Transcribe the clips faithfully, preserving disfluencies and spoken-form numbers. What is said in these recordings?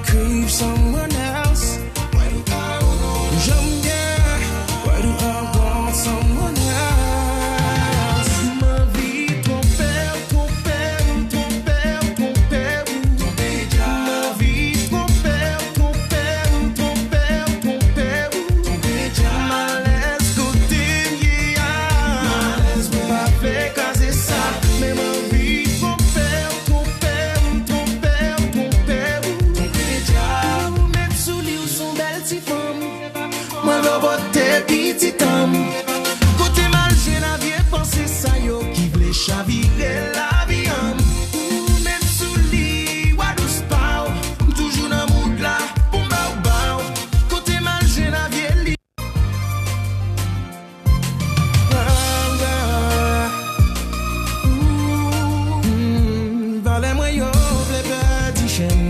Crave someone else. Why do I wanna Jan m ye? Why do I want someone else? M anvi twonpe w, twonpe m, twonpe w, twonpe w. M anvi twonpe w, twonpe m, twonpe w, twonpe w. M alèz kote m ye a. M pa vle kraze sa, men m anvi twonpe w, twonpe m, twonpe w, twonpe w. Ou met sou li w s on bèl ti fanm. Mwen vle w pote pitit an m. Kote m al jwenn avye panse sa yo ki vle chavire lavi an m. Ou met sou li wa dous pa w. M toujou nan moud la pou m ba w, ba w. Kote m al jwenn avye li. Valè mwen yo vle pèdi chenn.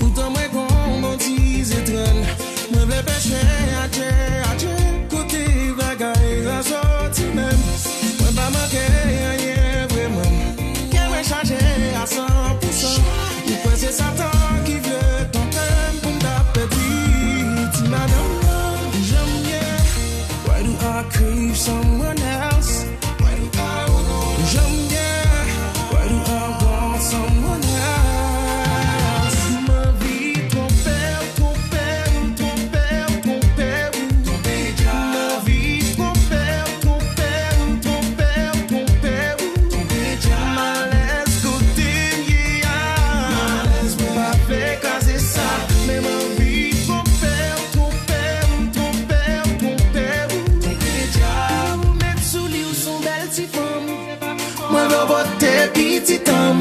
Poutan mwen gon bon ti zetrenn. Mwen vle pèche atje, atje. Kote bagay sa soti menm? Mwen pa manke anyen vreman. Kè mwen chaje a san pou san. Ou kwè se Satan ki vle twonpe m pou m ta pèdi ti madanm nan? Jan m ye. Why do I crave someone else? Jan m ye. Why do I want someone else? M anvi twonpe w, twonpe m, twonpe w, twonpe w. M anvi twonpe w, twonpe m, twonpe w, twonpe w. M alèz kote m ye a. M pa vle kraze sa, men m anvi twonpe w, twonpe m, twonpe w, twonpe w. Ou met sou li w s on bèl ti fanm. Mwen vle w pote pitit an m.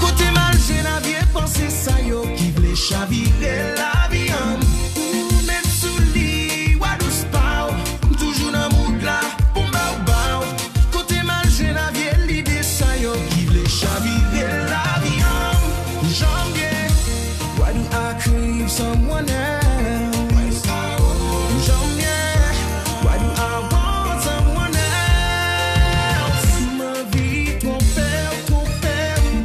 Kote m al jwenn avye panse sa yo ki vle chavire lavi an m? Ou met sou li wa dous pa w. M toujou nan moud la pou m ba w, ba w. Kote m al jwenn avye lide sa yo ki vle chavire lavi an m? Jan m ye. Why do I crave someone else? Jan m ye. Why do I want someone else? M anvi twonpe w, twonpe m,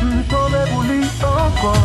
M tonbe pou li ankò.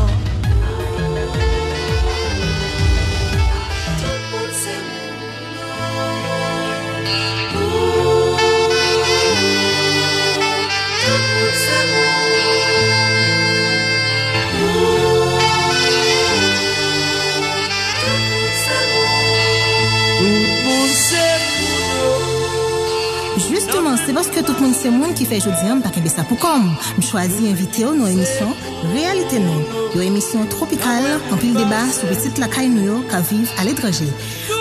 Jisteman, se paske tout moun se moun ki fè jodi a m pa kenbe sa pou kò m. M chwazi envite w nan emisyon Reyalite Nou, yon emisyon twopikal, anpil deba sou pitit lakay nou yo k ap viv aletranje.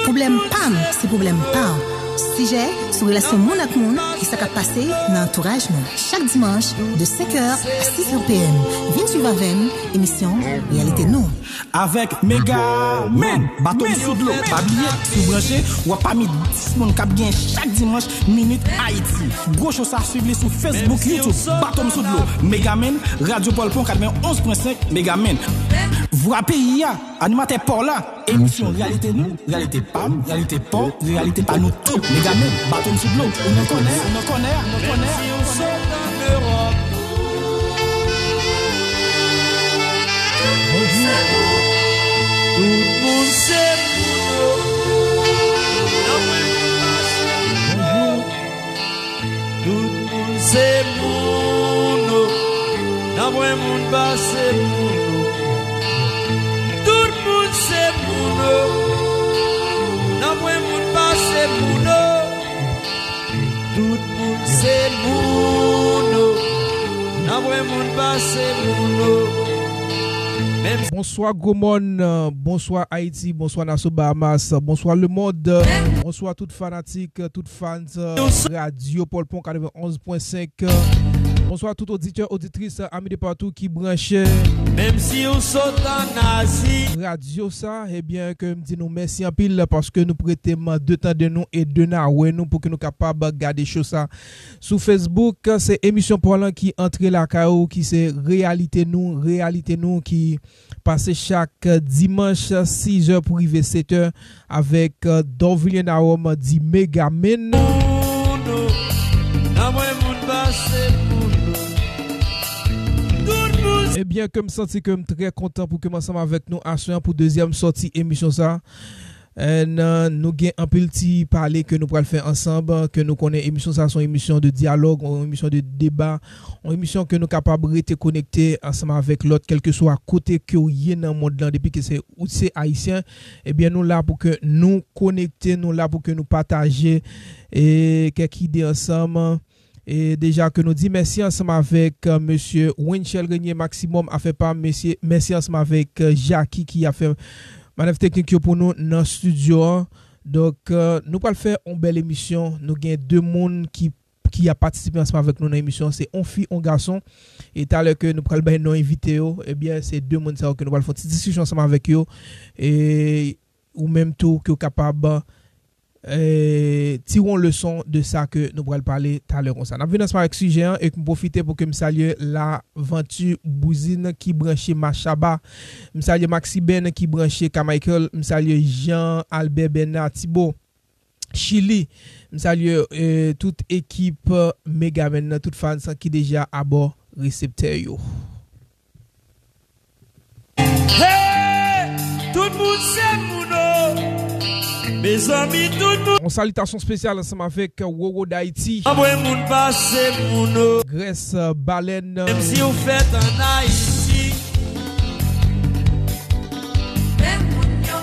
Pwoblèm pa m, se pwoblèm pa w. Sijè sou relasyon moun ak moun e sa k ap pase nan antouraj nou. Chak dimanch, de senk è a sis è p m, vin swiv avè m emisyon Reyalite Nou. Avèk Megamen, Bato m sou dlo. Pa bliye, si w branche, w ap pami dis moun k ap gen chak dimanch Minit Ayiti. Gwo cho sa, swiv li sou Facebook, YouTube, Bato m sou dlo. Megamen, Radyo Pòlpon katrevenn onz pwen senk Megamen. Vwa peyi a, animatè pa w la. Emisyon Reyalite Nou, reyalite pa m, reyalite pa w, reyalite pa nou tout. Megamen, Bato m sou dlo. Ou nan kònè, ou nan kònè, ou nan kònè. Tout moun se moun. Tout moun se moun. Nanpwen moun pa se moun. Tout moun se moun. Nanpwen moun pa se moun. Tout moun se moun. Nanpwen moun pa se moun. Menm Bonswa Gwo Mòn, bonswa Ayiti, bonswa nasyon Bahamas, bonswa lemonn, bonswa tout fanatik, tout fans, euh, Radyo Pòlpon katrevenn onz pwen senk. Bonswa tout oditè, oditris, ami de patou ki branche. Menm si w sot ann Azi. Radyo sa, ebyen, ke m di nou mèsi anpil paske nou prete m de tan de nou e de nawe nou pou ke nou kapab gade cho sa. Sou Facebook, se emisyon pa w lan ki antre lakay ou, ki se Reyalite Nou, Reyalite Nou ki pase chak dimanch, sis è pou rive sèt è, avèk, euh, Dorvilien Naom di Megamen. Ebyen, ke m santi ke m trè kontan pou ke m ansanm avèk nou aswè an pou dezyèm sòti emisyon sa. And, euh, nou gen anpil ti pale ke nou pral fè ansanm, ke nou konnen emisyon sa se yon emisyon de dyalòg, yon emisyon de deba, yon emisyon ke nou kapab rete konekte ansanm avèk lòt, kèlkeswa kote ke w ye nan mond lan, depi ke se ou se ayisyen, ebyen nou la pou ke nou konekte, nou la pou ke nou pataje, e, kèk ide ansanm. E deja ke nou di mèsi ansanm avèk, euh, mesye Winchel Renier, Maximum Afè Pa, mesye, mèsi ansanm avèk, euh, Jackie ki ap fè manèv teknik yo pou nou nan estidyo an. Donk, euh, nou pral fè yon bèl emisyon. Nou gen de moun ki, ki ap patisipe ansanm avèk nou nan emisyon an. Se yon fi, yon gason. E talè ke nou pral bay non envite yo, ebyen, se de moun sa yo ke nou pral fè yon ti diskisyon ansanm avèk yo. E ou menm tou, ke w kapab, eh, tire yon leson de sa ke nou pral pale talè konsa. N ap vin ansanm avèk sijè an e m pwofite pou ke m salye Lavanti Bouzin ki branche Machaba. M salye Maxiben ki branche Carmichael. M salye Jean Albert Bernard Thibault, Chili. M salye, eh, tout ekip Megamen nan, tout fans ki deja abò reseptè yo. Hey! Tout moun se moun o. Mezanmi, tout moun. Yon salitasyon espesyal ansanm avèk Roro Dayiti. Anpwen moun pase moun o. Grès, euh, balèn. Menm si w fèt ann Ayiti. Men moun yo.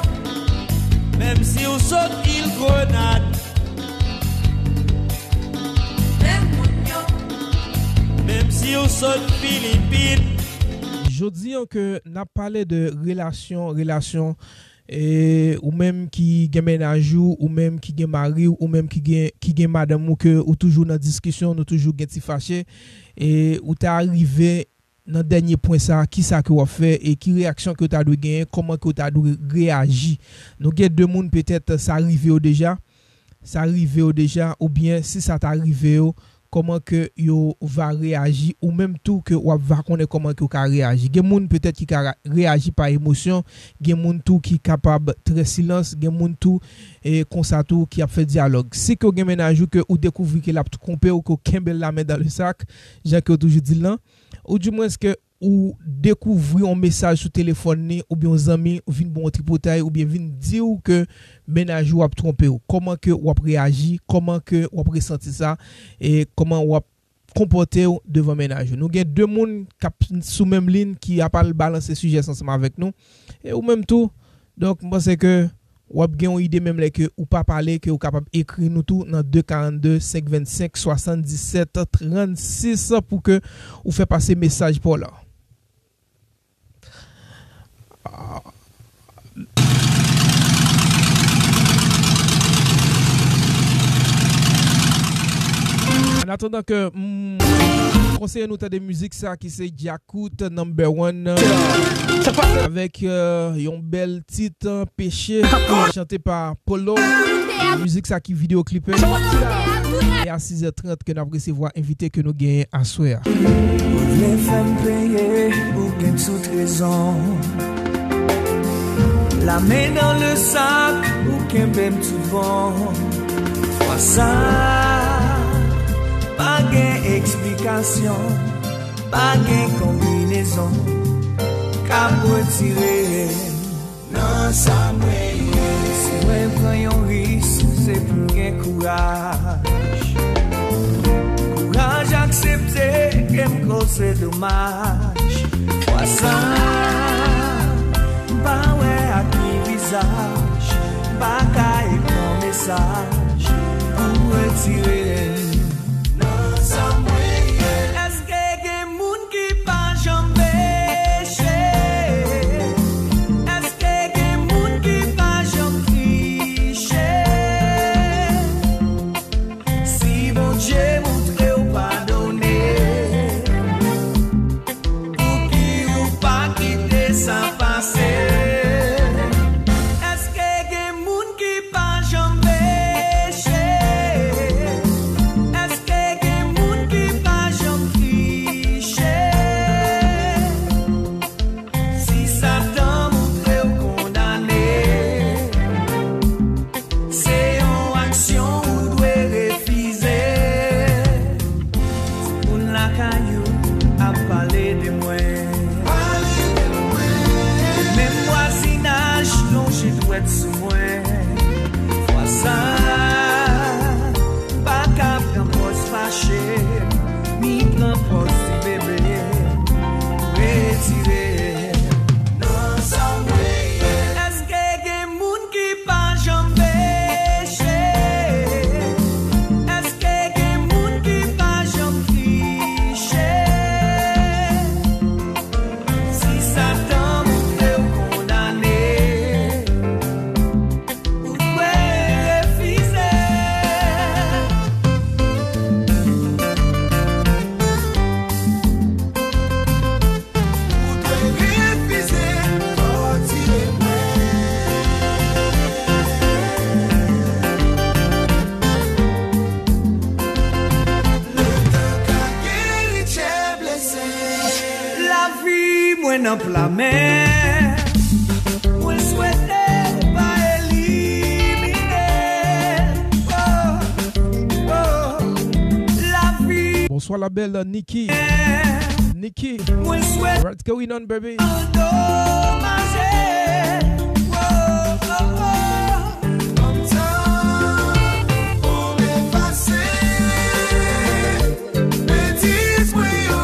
Menm si w sot Il Grenad. Men moun yo. Menm si w sot Filipin. Jodi an ke n ap pale de relasyon, relasyon, e, ou menm ki gen mennaj ou, ou menm ki gen mari w, ou menm ki gen, ki gen madanm ou, ke ou toujou nan diskisyon, nou toujou gen ti fache, e ou ta rive nan dènye pwen sa, kisa ke w ap fè e ki reyaksyon ke w ta dwe genyen, kòman ke w ta dwe reyaji? Nou gen de moun, petèt sa rive yo deja, sa rive yo deja, oubyen si sa ta rive yo, kòman ke yo va reyaji, ou menm tou ke w ap va konnen kòman ke w ka reyaji. Gen moun petèt ki ka ra-, reyaji pa emosyon, gen moun tou ki kapab trè silans, gen moun tou, e, konsa tou ki ap fè dyalòg. Si ke w gen mennaj ou ke ou dekouvri ke l ap twonpe w, ke w kenbe l la men dan le sak, jan ke yo toujou di l lan, ou dimwens ke ou dekouvri yon mesaj sou telefòn li, oubyen yon zanmi vin ba w yon tripotay, oubyen vin di w ke mennaj ou ap twonpe w. Kòman ke w ap reyaji? Kòman ke w ap resanti sa? E kòman w ap konpòte w devan mennaj ou? Nou gen de moun k ap sou menm liy ki ap al balanse sijè sa ansanm avèk nou. E ou menm tou. Donk, m panse ke w ap gen yon ide menm lè ke ou pa pale, ke ou kapab ekri nou tou nan de karannde, senk vennsenk, swasanndisèt, trannsis pou ke ou fè pase mesaj pa w la. An atandan ke m konseye nou tande mizik sa ki se Djakout Number One, euh, avèk, euh, yon bèl tit, euh, Peche, chante pa Polo. Mizik sa ki videyo klipe. E a sizè trant ke n ap resevwa envite ke nou genyen aswè a. Ou vle fè m peye, ou gen tout rezon. La main dans le sac, ou kenbe m tout bon. Fwa sa, pa gen eksplikasyon, pa gen konbinezon k ap retire m nan sa mwen ye. Si mwen pran yon risk, se pou m gen kouraj. Kouraj aksepte ke m koze domaj. Fwa sa, m pa wè ak ki vizaj, m pa ka ekri yon mesaj pou retire l nan sa mwen ye. Èske gen moun ki pa janm peche? Èske gen moun ki pa janm triche? Si Bondye montre w padone, pouki ou pa kite sa pase? Èske gen moun ki pa janm peche? Èske gen moun ki pa janm triche? Si Satan montre w kondane, se yon aksyon ou dwe refize. Timoun lakay ou ap pale de mwen. Menm vwazinaj lonje dwèt sou mwen. Fwa sa, m pa ka pran pòz fache, ni pran pòz ti bebe. Retire nan sa mwen ye. Èske gen moun ki pa janm peche? Èske gen moun ki pa janm triche? Si Satan montre w kondane, ou dwe refize. Ou dwe refize tòtire mwen. Letan ka geri chè blese. Lavi mwen nan pla mè. Mwen swete ou pa elimine. Oh, oh. Lavi. Bonswa la bèl Niki. Niki. Mwen swete. Right going on, baby. Andomaje. Oh, oh, oh. Ban m tan pou m efase betiz mwen yo.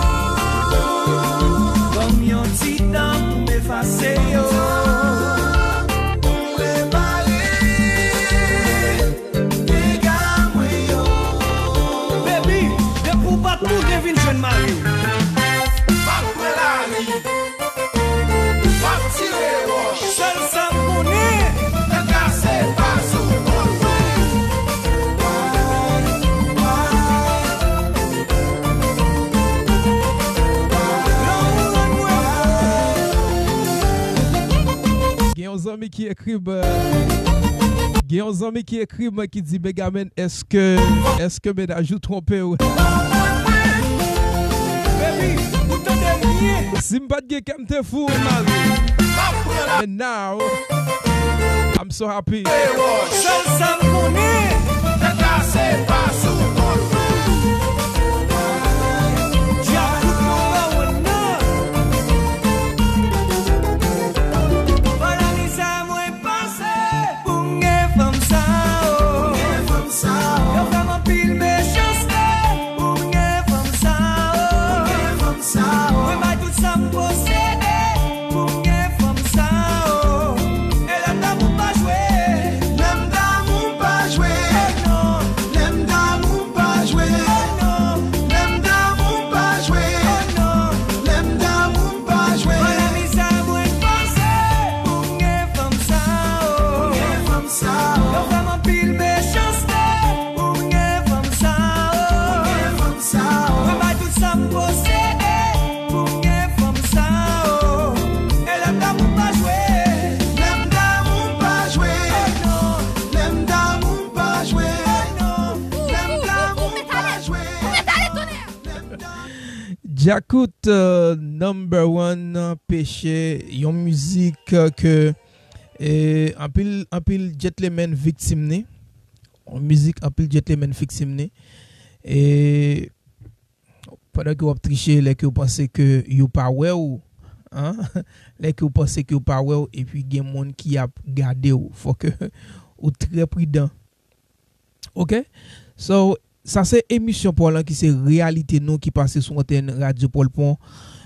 Ban m yon ti tan pou m efase yo. Pou m repare dega mwen yo. Baby, depi w pa tounen vin jwenn mari w. M ap pran lari. W ap tire wòch. Sèl sa m konnen. Nan kase pa sou kont mwen. Lanmou rann mwen. Gen yon zanmi ki ekri m, euh, Gen yon zanmi ki ekri mwen ki di, Megaman, èske, èske mennaj ou twonpe w? Si m pa t gen kè, m te fou. And now, I'm so happy. Sèl sa m konnen. Tèt la se pa sou kont mwen. Djak tout mwen pa wè nan. Vwala mizè mwen pase pou m gen fanm sa o. Pou m gen fanm sa o. Yo fè m anpil mechanste pou m gen fanm sa o. Pou m gen fanm sa o. Mwen bay tout sa m posede pou m gen fanm sa o. E lè m damou pa jwe. Lè m damou pa jwe. Oh non. Lè m damou pa jwe. Oh non. Lè m damou pa jwe. Oh non. Lè m damou pa jwe. Mwen nan mizè mwen pase pou m gen fanm sa o. Pou m gen fanm sa o. Yo fè m anpil mechanste pou m gen fanm sa o. Pou m gen fanm sa o. Mwen bay tout sa m posede pou m gen fanm sa o. E lè m damou pa jwe. Lè m damou pa jwe. Oh non. Lè m damou pa jwe. Oh non. Lè m damou pa jwe. Djakout, euh, number one, Peche, yon mizik, euh, ke, eh, anpil, anpil gentleman viktim ni. Yon mizik anpil gentleman viktim ni. E pandan ke w ap triche, lè ke w panse ke yo pa wè w, an, lè ke w panse ke yo pa wè w, epi gen moun ki ap gade w, fò ke ou trè pridan. Ok? So, sa se emisyon pa w lan ki se reyalite nou ki pase sou antèn Radyo Pòlpon,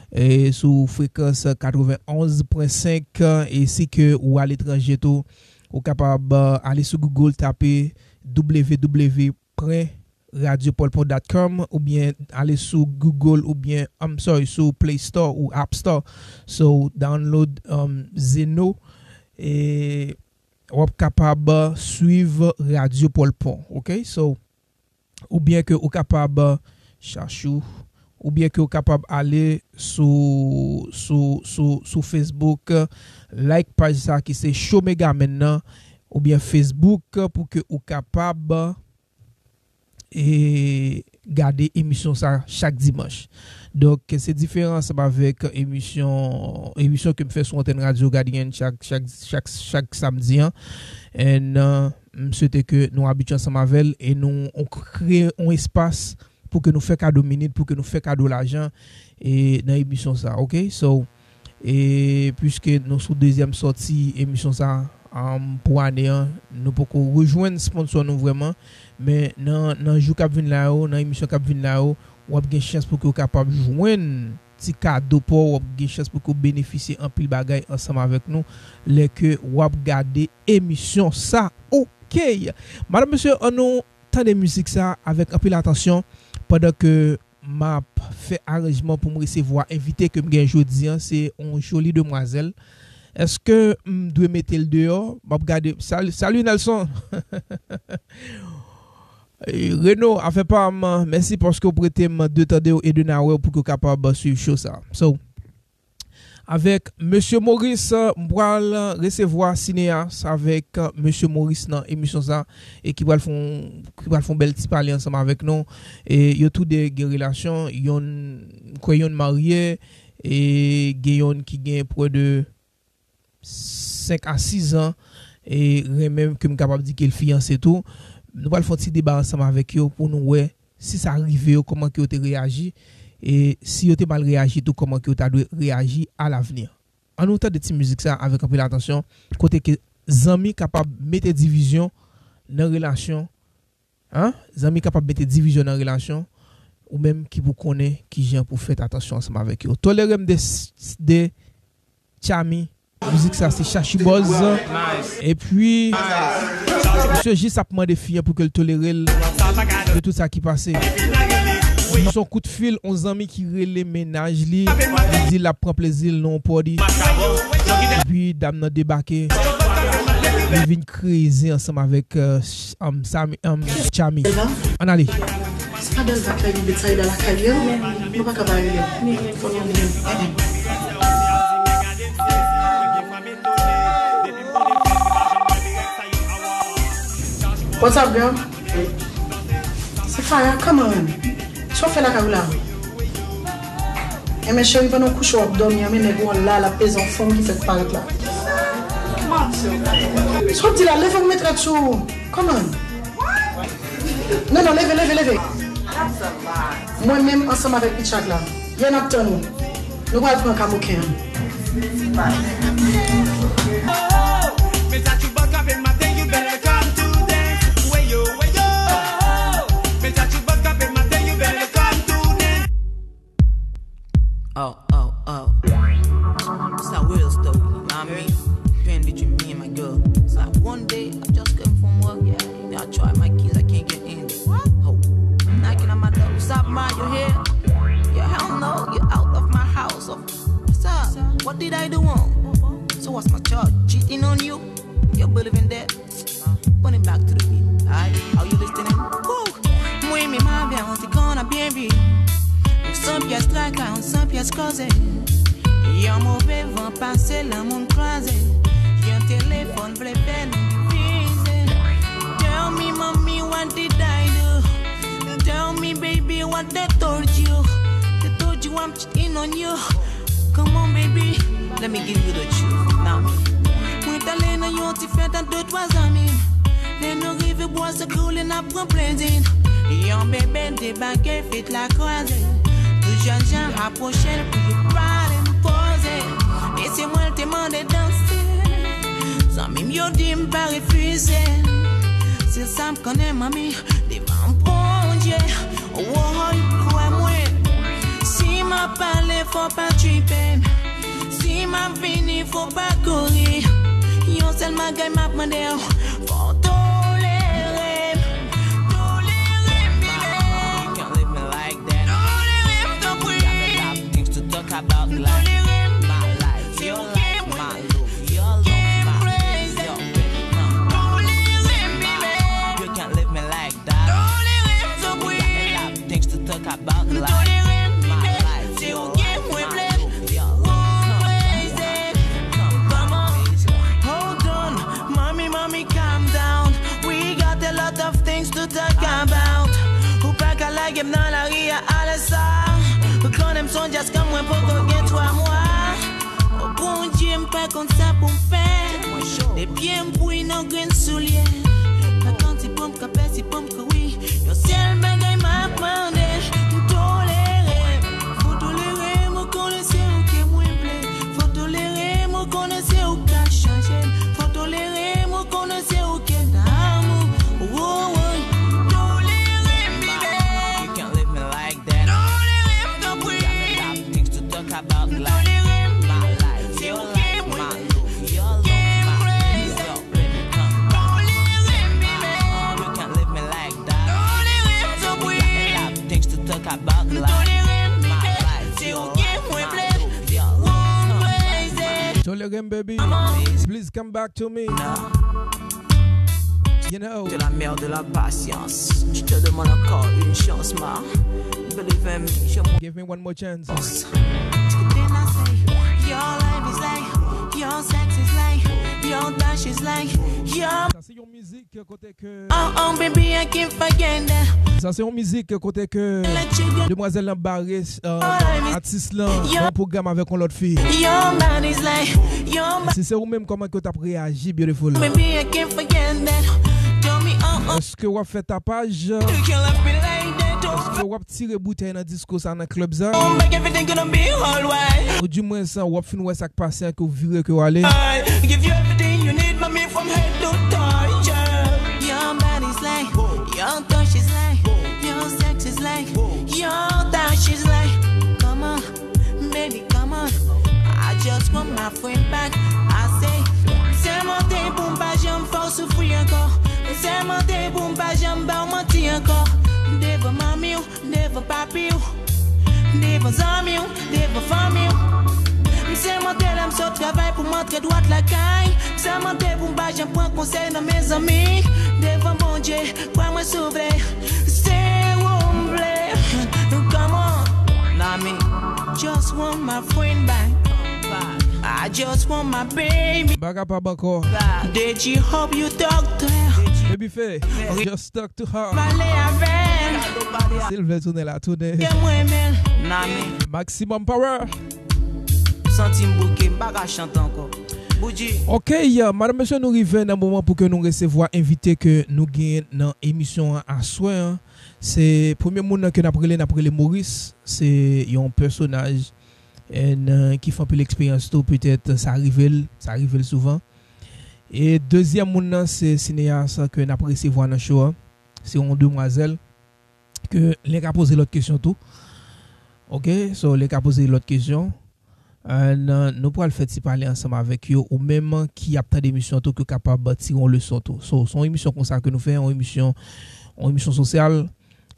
e sou frekans katrevenn onz pwen senk, e si ke ou aletranje tou, ou kapab, euh, ale sou Google, tape w w w pwen radyo pòlpon dot com oubyen ale sou Google oubyen, I'm sorry, sou Play Store ou App Store. So, download, um, Zeno, e w ap kapab swiv Radyo Pòlpon, ok? So, oubyen ke ou kapab chache w, oubyen ke ou kapab ale sou, sou, sou, sou Facebook, like paj sa ki se Show Megaman nan, oubyen Facebook pou ke ou kapab, e, gade emisyon sa chak dimanch. Donk, se diferan ansanm avèk emisyon, emisyon ke m fè sou antèn Radyo Gadyen chak, chak, chak, chak samdi an. And, uh, m swete ke nou abitye ansanm avè l e nou, on kreye yon espas pou ke nou fè kado minit, pou ke nou fè kado lajan, e, nan emisyon sa, ok? So, e, piske nou sou dezyèm sòti emisyon sa, um, pou ane an, nou poko rejwenn sponsò nou vrèman, men nan, nan jou k ap vin la yo, nan emisyon k ap vin la yo, w ap gen chans pou ke w kapab jwenn ti kado pa w, w ap gen chans pou ke w benefisye anpil bagay ansanm avèk nou lè ke w ap gade emisyon sa, ok? Madam, mesye, ann nou tande mizik sa avèk anpil atansyon pandan ke m ap fè aranjman pou m resevwa envite ke m gen jodi an. Se yon joli demwazèl. Èske m dwe mete l deyò? M ap gade. Sali, sali Nelson! Reno, afè pa m, mèsi paske w prete m de tande w e de nawè w pou ke w kapab swiv show sa. So, avèk Mesye Maurice, m pral resevwa Cineas avèk Mesye Maurice nan emisyon sa e ki pral fè yon, ki pral fè yon bèl ti pale ansanm avèk nou. E yo tou de gen relasyon, yonn, m kwè yonn marye, e gen yonn ki gen prè de senk a sis an, e renmen ke m kapab di ke l fiyanse tou. Nou pral fè yon ti deba ansanm avèk yo pou nou wè si sa rive yo, kòman ke yo te reyaji, e si yo te mal reyaji tou, kòman ke yo ta dwe reyaji alavni. Ann nou tande ti mizik sa avèk anpil atansyon, kote ke zanmi kapab mete divizyon nan relasyon, an? Zanmi kapab mete divizyon nan relasyon, ou menm ki pou konnen kijan pou fèt atansyon ansanm avèk yo. Tolere m de, de Tchami. Mizik sa se Chachi Buzz. Epi, misye jis ap mande fi an pou ke l tolere l de tout sa ki pase. Jis yon kout fil, yon zanmi ki rele mennaj li, li di l ap pran plezi l nan yon party. Epi, dam nan debake. Li vin kreze ansanm avèk, euh, ch-, um, Sami, um, Tchami. Ann ale. Se pa bèl vag la, yon Betsaida lakay li an. Nou pa ka bare li. Fò nou ann li. What's up, girl? Se Farah, come on. Sa w fè lakay ou la? Enben, cheri, pandan w kouche w ap dòmi an, men nèg ou an la, l ap peze yon fanm ki fèk parèt la. Sa w ap di la? Leve, m met rad sou ou. Come on. Non, non, leve, leve, leve. Mwen menm ansanm avèk Richard la. Yè n ap tann ou. Nou pral pran kamoken an. Oh, oh, oh. It's a real story, you know what I mean? Pain between me and my girl. It's like one day, I just came from work, yeah. Now I try my keys, I can't get in. What? Oh, knocking on my door. What's up, ma? You here? Yeah, hell no, you're out of my house. What's up? What did I do wrong? So what's my charge? Cheating on you? You believe in that? Put it back to the beat, alright? Are you listening? Woo! Mwen menm avè w te konn ap byen viv. Yon san pyès traka, yon san pyès koze. Yon move van pase, lanmou n kwaze. Yon telefòn vle fè nou divize. Tell me, mommy, what did I do? Tell me, baby, what I told you? I told you I'm cheating on you. Come on, baby, let me give you the truth. Now, mwen t ale nan yon ti fèt ak de twa zanmi m. Lè nou rive bwase koule n ap pran plezi. Yon bebe debake, feet la kwaze. Tou jèn jan apwoche l pou li pale m poze. E se mwen l te mande danse. Zanmi m yo di m pa refize. Se sa m konnen, manmi, devan Bondye. Woy, kwè mwen, si m ap pale, fò pa tripe m. Si m ap vini, fò pa kouri. Yon sèl bagay m ap mande w, fò w tolere m. Tolere m, baby. Tolere m, tanpri. Tolere m. Si w gen m, crazy. Tolere m, baby. Tolere m, tanpri. Tolere m, baby. Si w gen mwen, plè. One crazy. Come on. Hold on, mommy, mommy, calm down. We got a lot of things to talk about. Ou pa ka lage m nan lari a alè sa. Ou konnen m s on djaz kan mwen poko gen twa mwa. O Bondye, m pa konn sa pou m fè. De pye m bouyi nan grenn soulye. Pa konn si pou m kanpe, si pou m kouri. Yon sèl bagay m ap mande, tolere m. Fò tolere m, ou konnen se ou ke mwen vle. Fò tolere m, ou konnen se ou k ap chanje m. Fò tolere m, ou konnen se ou ke damou. Woy, tolere m, baby. Tolere m, tanpri. Tolere m, baby. Si ou gen mwen, gen mwen. Tolere m, baby. Tolere m, tanpri. Tolere m, baby. Si ou gen mwen, plè. One crazy. Tolere m, baby. Please come back to me. You know. De la mère de la patience. Je te demande encore une chance, ma. Believe in me, je Give me one more chance. Then I say, your life is like, your sex is like, your dash is like, your Sa se yon mizik kote ke Oh, oh, baby, I can't forget that. Sa se yon mizik kote ke Let you go. Demwazèl lan bare uh, atis lan nan pwogram avèk yon lòt fi. Your body's like, your Si se ou menm, kòman ke w t ap reyaji, beautiful? Baby, I can't forget that. Tell me, oh, oh, Èske w ap fè tapaj? you can't love me like that. Oh, Èske w ap tire boutèy nan disko sa nan klèb sa? oh, make everything gonna be alright. Ou di mwen sa, w ap fin wè sa k pase an ke w vire ke w ale? I give you everything you need, mommy, from head to toe. Yeah. Your body's like, your touch is like, your sex is like, your dash is like. Come on, baby, come on. I just want my friend back. I say, m sèmante pou m pa janm fè w soufri ankò. M sèmante pou m pa janm ba w manti ankò. Devan manmi w, devan papi w, devan zanmi w, devan fanmi w. M sèmante lè m sot travay pou m antre dwat lakay. M sèmante pou m pa janm pran konsèy nan men zanmi. Devan Bondye, kwè mwen si w vle. Se ou m vle. Come on. Nami. Just want my friend back. I just want my baby. M pa kapab ankò. Deji, hope you talk to her. Bife, just talk to her. Pale avè m. Silvè tounen la, tounen. Ke mwen men. Nami. Maximum power. Santi m bouke, m pa ka chante ankò. Boudji. Ok, madanm, mesye, nou rive nan moman pou ke nou resevwa envite ke nou gen nan emisyon an aswè an. Se premye moun nan ke n ap rele, n ap rele Maurice. Se yon pèsonaj, and, euh, ki fè anpil eksperyans tou, petèt sa rive l, sa rive l souvan. E dezyèm moun nan, se sineyas ke n ap resevwa nan show a. Se yon demwazèl ke lè ka poze lòt kesyon tou. Ok, so lè ka poze lòt kesyon. Euh, nan, nou pral fè ti pale ansanm avèk yo, ou menm ki ap tande emisyon an tou, ke w kapab tire yon leson tou. So, se yon emisyon konsa ke nou fè, yon emisyon, yon emisyon sosyal.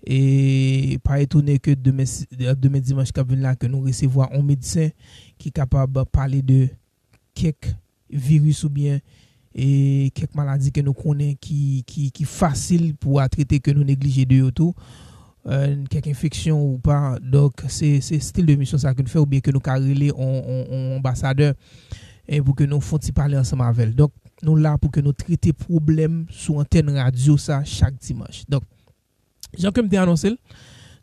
E pa etone ke demen, demen dimanch k ap vin la, ke nou resevwa yon medsen ki kapab pale de kèk viris oubyen, e, kèk maladi ke nou konnen ki, ki, ki fasil pou a trete, ke nou neglije de yo tou. Euh, kèk enfeksyon ou pa. Donk, se, se stil de emisyon sa ke nou fè, oubyen ke nou ka rele on, on, on anbasadè, e pou ke nou fè yon ti pale ansanm avè l. Donk, nou la pou ke nou trete pwoblèm sou antèn radyo sa chak dimanch. Donk, jan ke m te anonse l,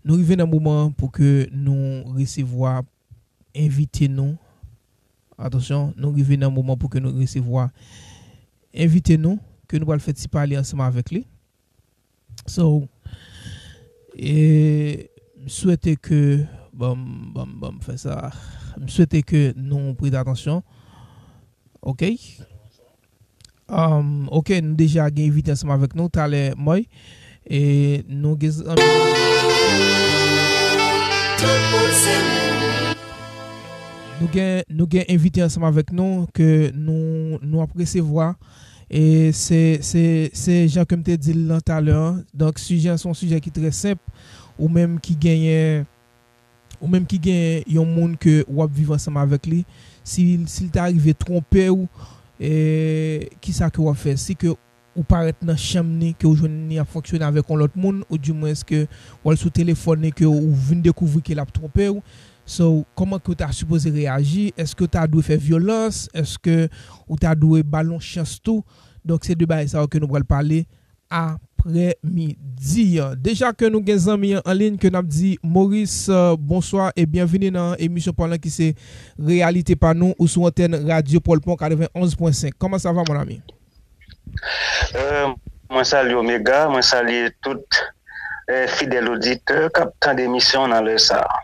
nou rive nan moman an pou ke nou resevwa envite nou. Atansyon, nou rive nan moman pou ke nou resevwa envite nou, ke nou pral fè ti pale ansanm avèk li. So, e, m swete ke, bon, bon, bon, m fè sa. M swete ke nou prete atansyon. Ok. Um, ok, nou deja gen envite ansanm avèk nou talè, Moy. E nou gen zanmi. Nou gen, nou gen envite ansanm avèk nou ke nou, nou ap resevwa. E se, se, se jan ke m te di l lan talè an. Donk, sijè an se yon sijè ki trè senp. Ou menm ki genyen, ou menm ki gen yon moun ke w ap viv ansanm avèk li, si, si l ta rive twonpe w, e, kisa ke w ap fè? Si ke ou parèt nan chanm ni, ke w jwenn ni ap fonksyone avèk yon lòt moun, oudimwens ke w al sou telefòn ni, ke w vin dekouvri ke l ap twonpe w. So, kòman ke w ta sipoze reyaji? Èske w ta dwe fè vyolans? Èske w ta dwe ba l yon chans tou? Donk, se de bagay sa yo ke nou pral pale aprèmidi an. Deja ke nou gen zanmi an an liy ke n ap di, Maurice, euh, bonswa e byenvini nan emisyon pa w lan ki se Reyalite pa nou, ou sou antèn Radyo Pòlpon katrevenn onz pwen senk. Comment ça va, mon ami? Euh, mwen salye Omega, mwen salye tout, euh, fidèl oditè k ap tande emisyon nan lè sa a.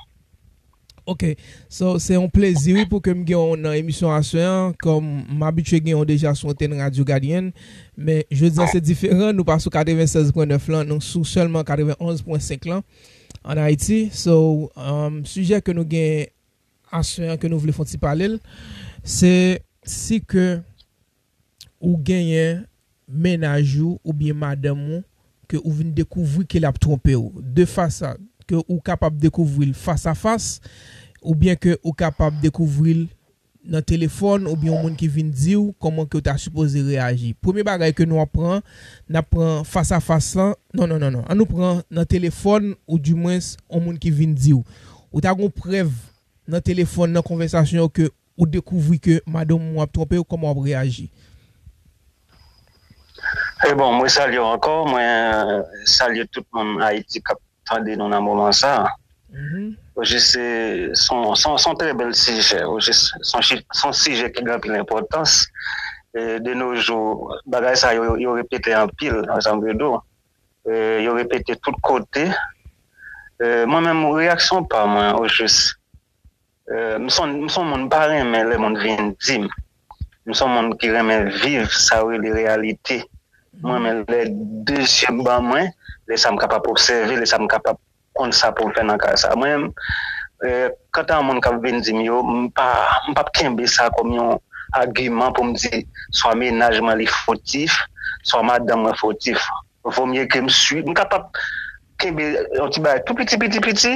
Ok. So, se yon plezi, wi, pou ke m gen w nan emisyon aswè an, kòm m abitye gen w deja sou antèn Radyo Gadyen. Men, jodi a, se diferan. Nou pa sou katrevennsèz pwen nèf lan, nou sou sèlman katrevenn onz pwen senk lan, ann Ayiti. So, um, sijè ke nou gen aswè an, ke nou vle fè yon ti pale l, se si ke ou genyen mennaj ou oubyen madanm ou ke ou vin dekouvri ke l ap twonpe w. De fas a, ke ou kapab dekouvri l fas a fas, oubyen ke ou kapab dekouvri l nan telefòn, oubyen yon moun ki vin di w kòman ke w ta sipoze reyaji. Premye bagay ke nou ap pran, n ap pran fas a fas lan. Non, non, non, non. An nou pran nan telefòn, oudimwens, yon moun ki vin di w. Ou ta gen yon prèv nan telefòn, nan konvèsasyon yo ke ou dekouvri ke madanm ou ap twonpe w, kòman w ap reyaji? E bon, mwen salye w ankò, mwen salye tout moun Ayiti k ap tande nou nan moman sa a. Mhm. Ojis, se, se yon, se yon, se yon trè bèl sijè. Ojis, se yon chi-, se yon sijè ki gen anpil enpòtans. E, de nos jours, bagay sa yo, yo repete anpil, sa m vle di w. E, yo repete tout kote. E, mwen menm, reyaksyon pa mwen, ojis, e, m se yon, m se yon moun, m pa renmen lè moun vin di m. M se yon moun ki renmen viv sa yo rele reyalite. Mwen renmen lè de zye ban mwen, lè sa m kapab obsève, lè sa m kapab konn sa pou m fè nan ka sa. Mwen, e, kanta moun k ap vin di m yo, m pa, m p ap kenbe sa kòm yon agiman pou m di swa mennaj mwen li fotif, swa madanm mwen fotif. Vomye ke m swiv. M kapab kenbe yon ti bagay tou piti, piti, piti,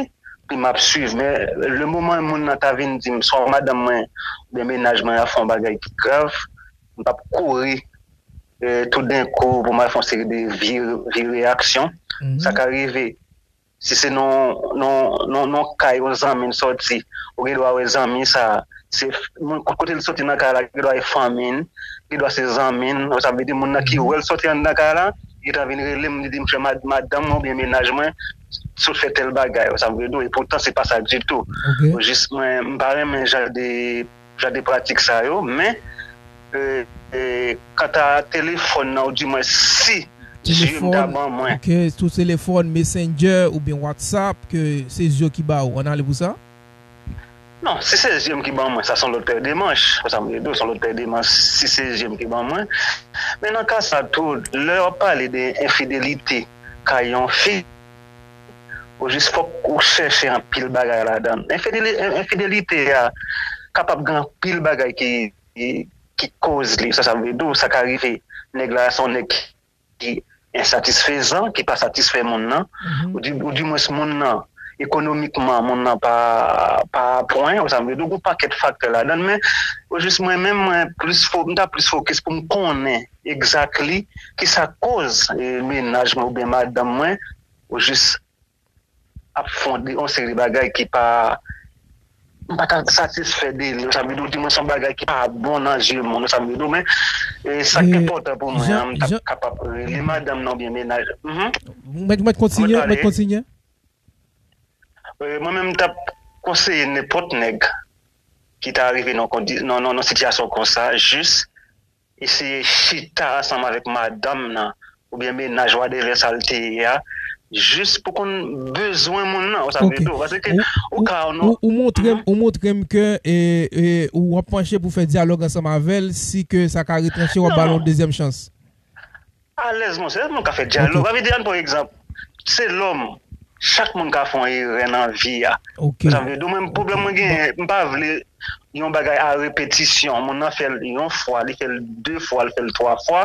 pi m ap swiv. Men, le moman moun nan ta vin di m, swa madanm mwen, oubyen mennaj mwen ap fè yon bagay ki grav, m p ap kouri, e, toudenkou pou m al fè yon seri de vye, vye reyaksyon. Mhm. Sa ka rive, si se nan, nan, nan, nan kay yon zanmi n sòti, ou gen dwa wè zanmi sa, se moun, kote l sòti nan kay la, gen dwa e fanmi n, gen dwa se zanmi n, sa vle di moun nan ki wè l sòti anndan kay la, gentan vin rele m, li di m, "Frè, mad- madanm mwen oubyen mennaj mwen sot fè tèl bagay," sa m vle di w, e poutan se pa sa ditou. Jis mwen, m pa renmen jan de, jan de pratik sa yo, men, e, e, kanta telefòn nan, ou di mwen si zye m ta ban mwen. Ok, sou telefòn, Messenger oubyen WhatsApp, ke se zye ki ba ou, ann ale pou sa? Non, si se zye m ki ban mwen, sa se yon lòt pè de manch. Sa m vle di w, se yon lòt pè de manch, si se zye m ki ban mwen. Men nan ka sa tou, lè w ap pale de enfidelite kay yon fi, ou jis fòk ou chèche anpil bagay ladan l. Enfideli- en- enfidelite a kapab gen anpil bagay ki, ki, ki koz li. Sa, sa m vle di w, sa ka rive nèg la, se yon nèg ki ensatisfezan, ki pa satisfè moun nan, ou di, ou dimwens moun nan, ekonomikman, moun nan pa, pa a pwen, ou sa m vle di w, gon pakèt faktè ladan l, men, ou jis mwen menm, mwen plis fo- m ta plis fokis pou m konnen exactly kisa koz, e, mennaj mwen oubyen madanm mwen, ou jis ap fè yon, yon seri de bagay ki pa, m pa ta satisfè de li, ou sa m vle di w, di mwen se yon bagay ki pa bon nan zye moun, ou sa m vle di w, men, e, sa k enpòtan pou mwen an, m t ap kapab rele madanm nan oubyen mennaj. Mhm. Mèt, mèt kontinye, mèt kontinye. E, mwen menm, m t ap konseye nenpòt nèg ki ta rive nan kondi- nan, nan, nan sitiyasyon konsa, jis eseye chita ansanm avèk madanm nan oubyen mennaj, whatever sa l te ye a, jis pou konn bezwen moun nan, ou sa m vle di w, paske ou ka, ou, ou montre m, ou montre m ke, e, e, ou ap panche pou fè dyalòg ansanm avè l, si ke sa ka retranche, w ap ba l yon dezyèm chans. Alèz, monchè, moun ka fè dyalòg. Sa vle di, ann pran egzanp, se lòm, chak moun ka fè yon erè nan vi a. Sa vle di, mwen, pwoblèm mwen genyen, m pa vle yon bagay a repetisyon. Moun nan fè l yon fwa, li fè l de fwa, li fè l twa fwa.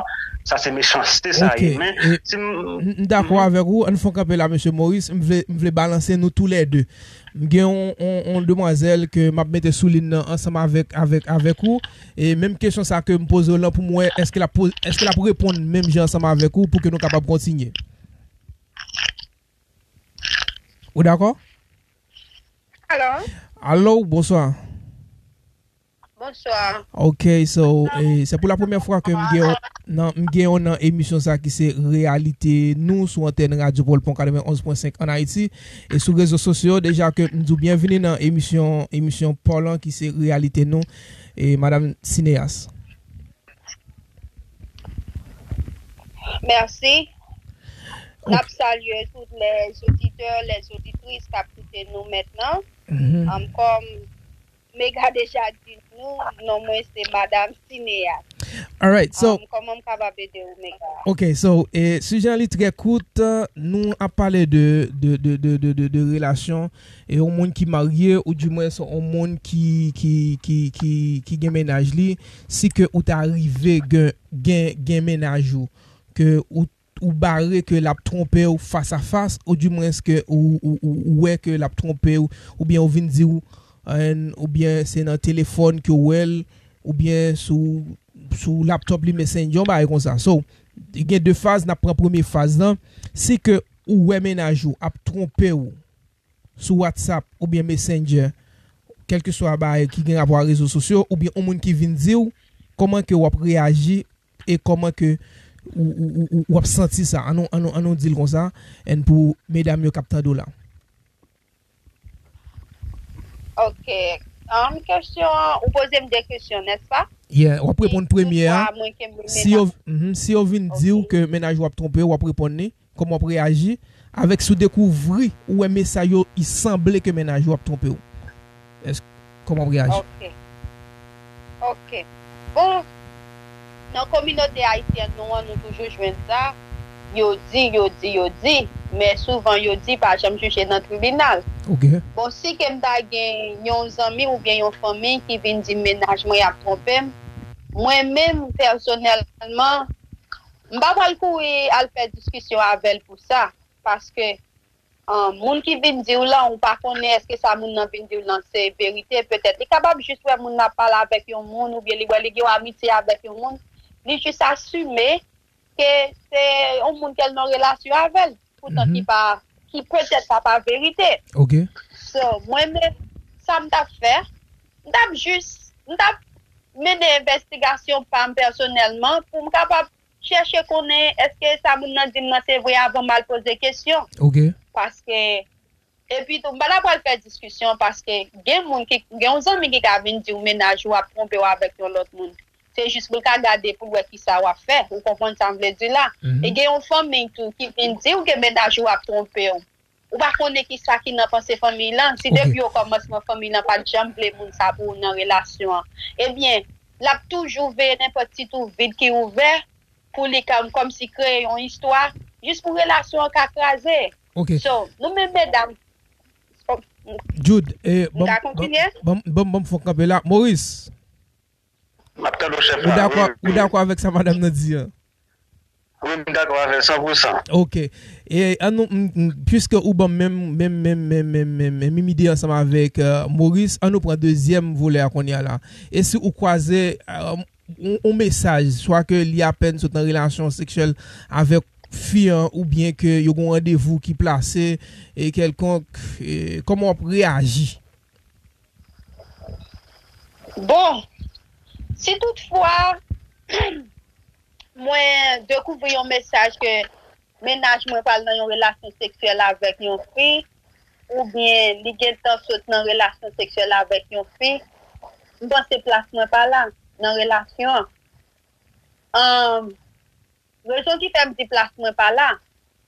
Sa se mechanste sa ye. Men, si m, m dakò avèk ou, ann fè kanpe la, mesye Maurice. M vle, m vle balanse nou toulède. M gen yon, yon, yon demwazèl ke m ap mete sou liy nan ansanm avèk, avèk, avèk ou. E menm kesyon sa ke m poze w lan pou m wè èske l ap poz- èske l ap reponn menm jan ansanm avèk ou pou ke nou kapab kontinye. Ou dakò? Alo? Alo, bonswa. Bonswa. Ok, so, e, se pou la premyè fwa ke m gen yon nan, m gen yon nan emisyon sa ki se Reyalite Nou sou antèn Radyo Pòl Pon katrevenn onz pwen senk ann Ayiti. E sou rezo sosyo, deja ke m di w byenvini nan emisyon, emisyon Pòl lan ki se Reyalite Nou, e Madanm Sineyas. Mèsi. N ap salye tout lè oditè, lè oditris k ap koute nou mentnan. Am, kòm Mega deja di nou, non mwen se Madanm Sineyas. Alright, so, um, kòman m kapab ede w, Mega? Ok, so, e, sijè an li trè kout, nou ap pale de, de, de relasyon, e yon moun ki marye, oudimwens yon moun ki, ki, ki, ki, ki gen mennaj li, si ke ou ta rive gen, gen, gen mennaj ou, ke ou ou bare ke l ap twonpe w fas a fas, oudimwens ke ou, ou, ou, ou wè ke l ap twonpe w, oubyen ou vin di w, oubyen se nan telefòn ke w wè l, oubyen sou, sou laptòp li, Messenger, yon bagay konsa. So, gen de faz, n ap pran premye faz lan, si ke ou wè mennaj ou ap twonpe w, sou WhatsApp oubyen Messenger, kèlkeswa bagay ki gen rapò a rezo sosyo, oubyen yon moun ki vin di w kòman ke w ap reyaji e kòman ke ou, ou, ou, ou, w ap santi sa. Annou, annou, annou di l konsa, and pou medam yo k ap tande w la. Ok. Um, kesyon, ou poze m de kesyon, nèspa? Yeah, w ap reponn premye a. Si yo, mhm, si yo vin di w ke mennaj ou ap twonpe w, w ap reponn li. Kòman w ap reyaji avèk si w dekouvri ou wè mesaj yo, li sanble ke mennaj ou ap twonpe w? Èske, kòman w ap reyaji? Ok. Ok. Bon, nan kominote ayisyèn nou an, nou toujou jwenn sa. Yo di, yo di, yo di, men souvan yo di pa janm jije nan tribinal. Ok. Bon, si ke m ta gen yon zanmi oubyen yon fanmi ki vin di m mennaj mwen ap twonpe m, mwen menm, pèsonèlman, m pa pral kouri al fè diskisyon avè l pou sa, paske, ah, moun ki vin di w lan, ou pa konnen èske sa moun nan vin di w lan se verite. Petèt, li kapab jis wè moun nan ap pale avèk yon moun, oubyen li wè li gen yon amitye avèk yon moun, li jis asime ke se yon moun ke l nan relasyon avè l, poutan ki pa, ki petèt sa pa verite. Ok. So, mwen menm, sa m t ap fè, m t ap jis, m t ap mennen envestigasyon pa m pèsonèlman pou m kapab chèche konnen èske sa moun nan di m nan se vre avan m al poze kesyon. Ok. Paske, epi tou, m pa ta pral fè diskisyon paske gen moun ki, gen yon zanmi ki ka vin di w mennaj ou ap twonpe w avèk yon lòt moun. Se jis pou l ka gade pou l wè ki sa w ap fè. Ou konprann sa m vle di la? E gen yon fanmi tou ki vin di w ke mennaj ou ap twonpe w. Ou pa konnen ki sa ki nan panse fanmiy lan. Si depi okòmansman fanmiy lan pa t janm vle moun sa pou ou nan relasyon an, ebyen, l ap toujou veye nenpòt ti twou vid ki ouvè pou li kòm, kòmsi kreye yon istwa jis pou relasyon an ka kraze. Ok. So, nou menm medam, Jude, eh, ban m fon kanpe la. Maurice. M ap tande w, chèf la. Ou dakò, ou dakò avèk sa madanm nan di an? Wi, m dakò avè l san pou san. Ok. E an nou, m, m, piske ou ban m menm, menm, menm, menm, menm, menm, menm ide ansanm avèk euh, Maurice, an nou pran dezyèm volè a kounye a la. E si ou kwaze euh, yon, yon mesaj, swa ke li apèn sot nan relasyon seksyèl avèk fi an, oubyen ke yo gen yon randevou ki plase e kèlkonk, e, kòman w ap reyaji? Bon, si toutfwa mwen dekouvri yon mesaj ke mennaj mwen pral nan yon relasyon seksyèl avèk yon fi, oubyen li gentan sot nan relasyon seksyèl avèk yon fi, m panse plas mwen pa la nan relasyon an. Rezon ki fè m di plas mwen pa la,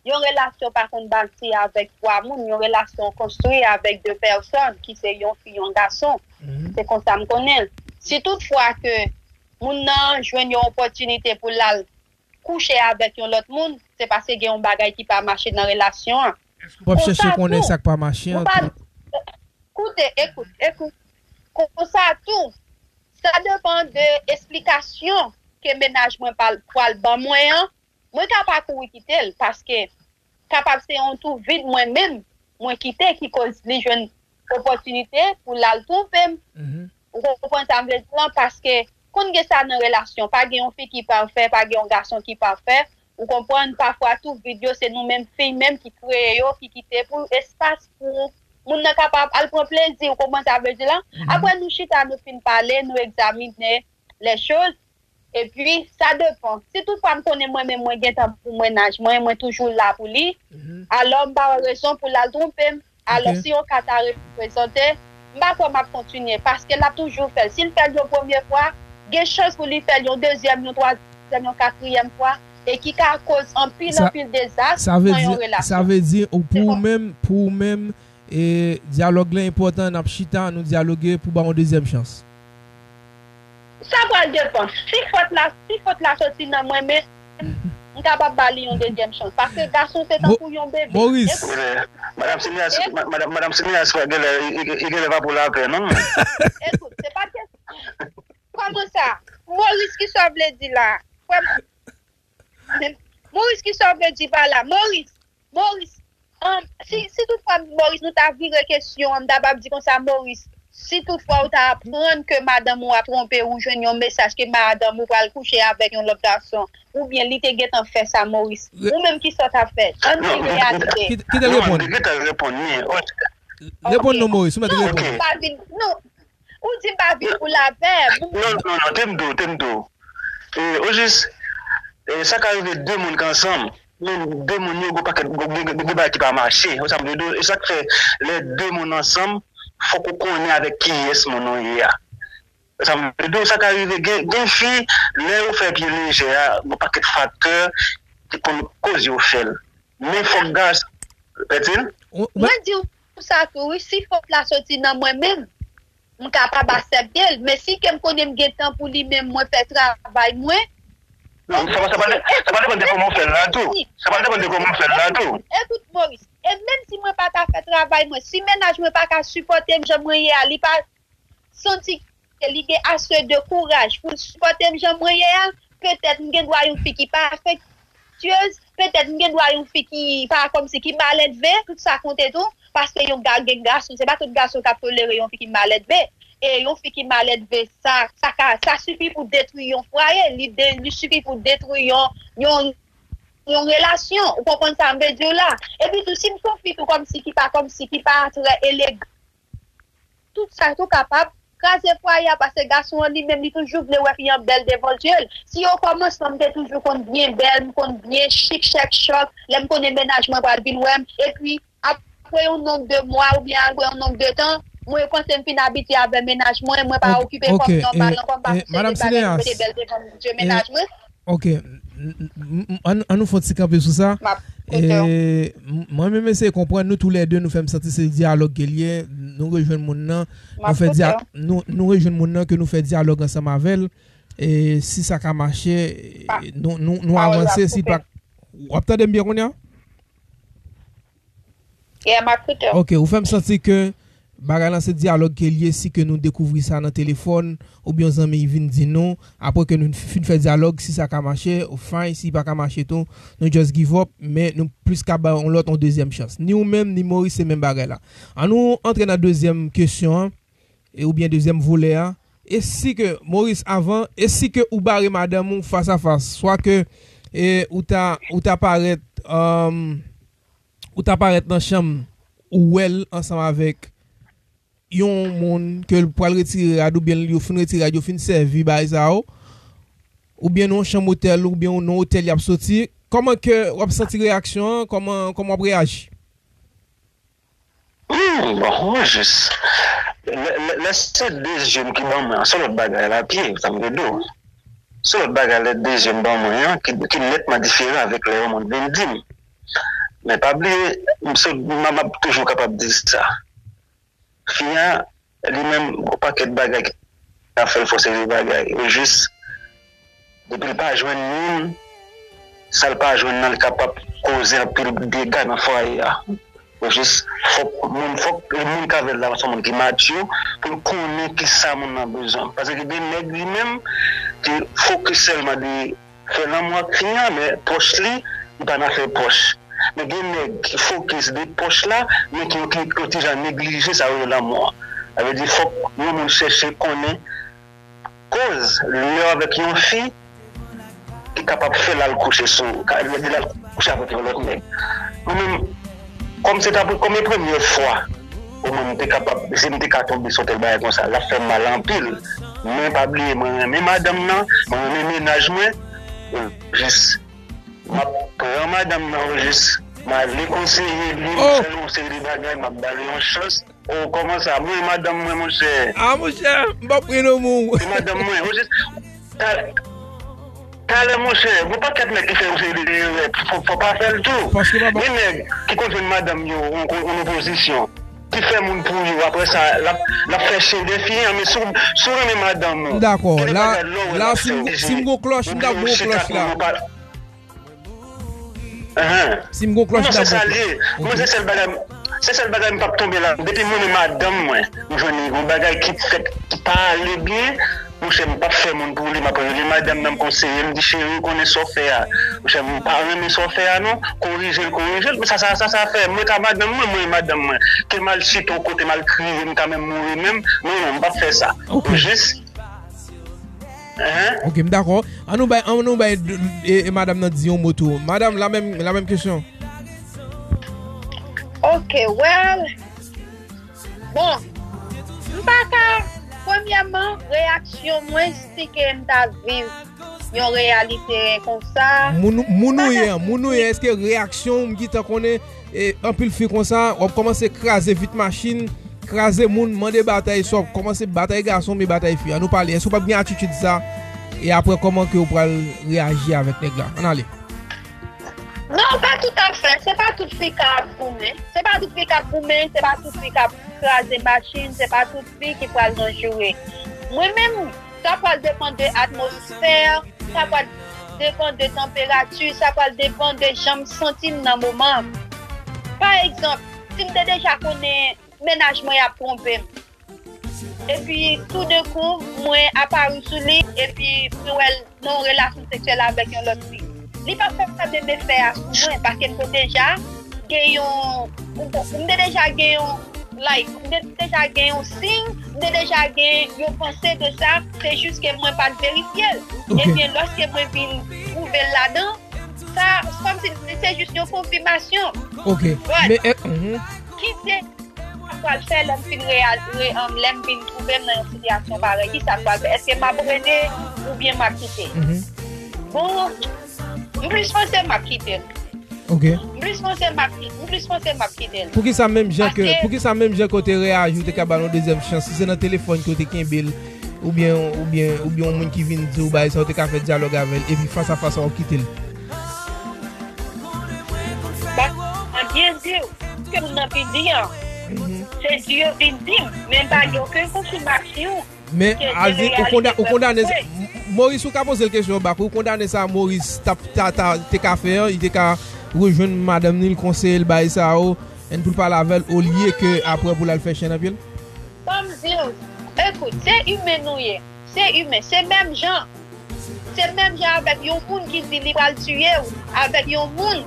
yon relasyon pa konn bati avèk twa moun, yon relasyon konstwi avèk de pèsòn ki se yon fi, yon gason. Se konsa m konnen l. Si toutfwa ke moun nan jwenn yon opòtinite pou l al kouche avèk yon lòt moun, se paske gen yon bagay ki pa mache nan relasyon an. Èske w ap chèche konnen sa k pa mache an tou? Koute, ekout, ekout. Konsa tou, sa depann de esplikasyon ke mennaj mwen pral ban mwen an. Mwen ka pa kouri kite l, paske kapab se yon twou vid mwen menm mwen kite ki koz li jwenn opòtinite pou l al twonpe m. Ou konprann sa m vle di lan? Paske konn gen sa nan relasyon, pa gen yon fi ki pafè, pa gen yon gason ki pafè. Ou konprann? Pafwa twou vid yo se nou menm fi menm ki kreye yo, ki kite pou espas pou moun nan kapab al pran plezi. Ou konprann sa m vle di lan? Apre nou chita, nou fin pale, nou egzamine lè choz. Epi, sa depan. Si toutfwa m konnen mwen menm mwen gentan pou mennaj mwen, mwen toujou la pou li, alò m pa wè rezon pou l al twonpe m. Alò, si yon ka ta reprezante, m pa kwè m ap kontinye, paske l ap toujou fè l. Si l fè l yon premye fwa, gen chans pou li fè l yon dezyèm, yon twazyèm, yon katriyèm fwa, e ki ka koz anpil, anpil dezas nan yon relasyon. Sa vle di, pou ou menm, pou ou menm, e dyalòg lan enpòtan, n ap chita, nou dyaloge pou ba w yon dezyèm chans. Sa pral depann. Si fòt la, si fòt la soti nan mwen menm, m kapab ba li yon dezyèm chans. Paske gason se tankou yon bebe. Maurice. Madanm Simias, madanm Simias genlè, li genlè pa pou lapè non. Ekout, se pa kesyon. Kòman sa? Maurice, ki sa w vle di la? Maurice, ki sa w vle di pa la? Maurice, Maurice, si, si toutfwa Maurice, nou ta vire kesyon an, m ta pap di konsa, Maurice, si toutfwa ou ta aprann ke madanm ou ap twonpe ou, jwenn yon mesaj ke madanm ou pral kouche avèk yon lòt gason, oubyen li te gentan fè sa, Maurice, ou menm kisa w t ap fè? Ann di reyalite. Kite l reponn. Reponn non, Maurice, ou mèt reponn. Ou di m pa vin pou lapè. Non, non, non, te m di w, te m di w. E, ojis, e, sa ka rive de moun k ansanm, men de moun yo, gon pakèt, gon, gen, gen, gen bagay ki pa mache. Ou sa m vle di w, e sa k fè, lè de moun ansanm, fòk ou konnen avèk kiyès moun ou ye a. Ou sa m vle di w, sa ka rive, gen, gen fi, lè yo fè pye lejè a, gon pakèt faktè ki konn koz yo fè l. Men fòk gason, Pètin? Mwen di w sa tou wi, si fòt la soti nan mwen menm, m kapab aksepte l, men si ke m konnen m gen tan pou li menm, mwen fè travay mwen. Non, sa pa, sa pa, sa pa depann de kòman w fè l la tou. Sa pa depann de kòman w fè l la tou. Ekout, Maurice, e menm si mwen pa ta fè travay mwen, si mennaj mwen pa ka sipòte m jan mwen ye a, li pa santi ke li gen ase de kouraj pou l sipòte m jan mwen ye a, petèt m gen dwa yon fi ki pa afektyez, petèt m gen dwa yon fi ki pa kòmsi ki maledve, tout sa konte tou, paske yon ga, gen gason, se pa tout gason k ap tolere yon fi ki maledve. E yon fi ki maledve, sa, sa ka, sa sifi pou detwi yon fwaye, li de, li sifi pou detwi yon, yon, yon relasyon. Ou konprann sa m vle di w la? Epi tou, si m se yon fi tou kòmsi ki pa, kòmsi ki pa trè elegan, tout sa tou kapab kraze fwaye a, paske gason an li menm, li toujou vle wè fi an bèl devan je l. Si okòmansman, m te toujou konn byen bèl, m konn byen chik, chèk, chòk, lè m konnen mennaj mwen pral vin wè m, epi apre yon nonb de mwa oubyen apre yon nonb de tan, mwen panse m fin abitye avè mennaj mwen, mwen pa okipe kò m nòmal ankò, m pa sou selibatè, m rete bèl devan je mennaj mwen. Ok, m- m- m- ann ann nou fè yon ti kanpe sou sa. M ap koute w. E, m- mwen menm eseye konprann nou toulède, nou fè m santi se dyalòg ke l ye, nou rejwenn moun nan, nou fè dya- nou, nou rejwenn moun nan ke nou fè dyalòg ansanm avè l, e si sa ka mache, nou, nou, nou avanse, si pa. W ap tande m byen kounye a? Yeah, m ap koute w. Ok, ou fè m santi ke bagay lan se dyalòg ke l ye, si ke nou dekouvri sa nan telefòn, oubyen yon zanmi vin di nou, apre ke nou fin fè dyalòg, si sa ka mache, fine, si pa ka mache tou, nou just give up, men nou plis ka bay yon lòt, yon dezyèm chans. Ni ou menm, ni Maurice, se menm bagay la. Ann nou antre nan dezyèm kesyon an, e oubyen dezyèm volè a. E si ke, Maurice, avan, e si ke ou bare madanm ou fas a fas, swa ke e, ou ta, ou ta parèt, um, ou ta parèt nan chanm ou wè l ansanm avèk yon moun ke l pral retire rad oubyen yo fin retire rad, yo fin sèvi bagay sa yo, oubyen nan yon chanm otèl oubyen nan otèl y ap soti, kòman ke w ap santi reyaksyon an? Kòman, kòman w ap reyaji? Hmm, bon, mwen jis. Lè, lè, lè se de je m ki ban mwen an, se lòt bagay la pye, sa m vle di w. Se lòt bagay lè de je m ban mwen an ki, ki nètman diferan avèk lè yon moun vin di m. Men pa bliye, m se, m, m ap toujou kapab di sa. Fi an, li menm, gon pakèt bagay ki ka fè l fè yon seri de bagay. Yo jis, depi l pa jwenn moun, sa l pa jwenn nan, li kapab koze anpil dega nan fwaye a. Yo jis, fòk moun, fòk moun k avè l la, se yon moun ki matye, pou l konnen kisa moun nan bezwen. Paske gen nèg li menm, ki fokis sèlman de fè lanmou ak fi an, men pòch li, li pa nan afè pòch. Men gen nèg ki fokis de pòch la, men ki, ki, ki yon ti jan neglije sa yo rele lanmou an. Sa vle di, fòk yon moun chèche konnen koz lè avèk yon fi ki kapab fè l al kouche sou, ka, lè l al kouche avèk yon lòt nèg. Mwen menm, kòm se ta, kòm e premyè fwa, omwen m te kapab, si m te ka tonbe sou tèl bagay konsa, l ap fè m mal anpil. Men pa bliye, mwen renmen madanm nan, mwen renmen mennaj mwen. Jis, m ap pran madanm nan, jis, m ale konseye li, m fè l yon seri de bagay, m ap ba l yon chans. Oh, kòman sa? Mwen, madanm mwen, monchè. Ah, monchè, m p ap ri non, moun. Se madanm mwen. Monchè, ta-, talè, monchè, gon pakèt nèg ki fè yon seri de erè. Fò, fò pa fè l tou. Paske pa bon. Gen nèg ki konn jwenn madanm yo, yon, yon, yon opozisyon, ki fè moun pou yo. Apre sa, l ap, l ap fè chen de fi an, men si w, si w renmen madanm ou, dakò. La, la, si m, si m gon klòch, m t ap gon klòch la. Ahan. Si m gon klòch, non, se sa l ye. Mwen, se sèl bagay, se sèl bagay m p ap tonbe la. Depi mwen menm madanm mwen, m jwenn li gon bagay ki fèt, ki pa ale byen, monchè, m p ap fè moun pou li, m ap rele madanm nan, m konseye, m di, cheri, ou konnen sa w fè a. Monchè, m pa renmen sa w fè a, non. Korije l, korije l. Men sa, sa, sa, sa fè. Mwen ka madanm mwen, mwen madanm mwen. Ke m al chita yon kote, m al kriye, m ka menm mouri menm. Non, non, m p ap fè sa. Ok. Jis, Ahan. Ok, m dakò. An nou bay, an nou bay, e, e madanm nan di yon mo tou. Madanm, la menm, la menm kesyon. Ok, well, bon, m pa ka, premyèman, reyaksyon mwen, si ke m ta viv yon reyalite konsa, moun, moun ou ye an, moun ou ye, èske reyaksyon w, m gentan konnen, e, anpil fi konsa, w ap kòmanse kraze vit machin, kraze moun, mande batay, swa w ap kòmanse batay gason, oubyen batay fi. Ann nou pale, èske w p ap gen atitid sa? E apre, kòman ke w pral reyaji avèk nèg la? Ann ale. Non, pa toutafè. Se pa tout fi k ap goumen. Se pa tout fi k ap goumen, se pa tout fi k ap kraze machin, se pa tout fi ki pral nan joure. Mwen menm, sa pral depann de atmosfè, sa pral depann de tanperati, sa pral depann de jan m santi m nan moman an. Pa egzanp, si m te deja konnen mennaj mwen ap twonpe m, epi toudenkou, mwen apari sou li, epi mwen wè l nan yon relasyon seksyèl avèk yon lòt fi, li p ap fè menm efè a sou mwen, paske m te deja gen yon, m te deja gen yon, like, m te deja gen yon siy, m te deja gen yon panse de sa, se jis ke mwen pa t verifye l. Ok. Ebyen, lòske mwen vin twouve l ladan, sa, kòmsi se jis yon konfimasyon. Ok. But, men, eh, mhm. Kite pral fè lè m fin real, re, um, lè m vin twouve m nan yon sitiyasyon parèy? Kisa m pral fè? Èske m ap rete oubyen m ap kite l? Bon, m plis panse m ap kite l. Ok. M plis panse m ap kite, m plis panse m ap kite l. Poukisa menm jan ke, poukisa menm jan ke w te reyaji, ou te ka ba l yon dezyèm chans? Si se nan telefòn ke w te kenbe l, oubyen, oubyen, oubyen yon moun ki vin di w bagay sa, ou te ka fè dyalòg avè l, epi fas a fas w ap kite l. Ba, mwen byen di w, ke moun nan vin di an. Se di yo vin di m, men m pa gen okenn konfimasyon. Men, Azi, ou konda-, ou kondane sa. Moris, ou ka poze l kesyon bak. Ou kondane sa Moris t ap, ta, ta, te ka fè an, li te ka rejwenn madanm ni, l konseye l bagay sa yo, and pou l pale avè l, olye ke apre pou l al fè chen nan pye l? Ban m di w, ekout, se imen nou ye. Se imen, se menm jan. Se menm jan avèk yon moun ki di li pral tiye w, avèk yon moun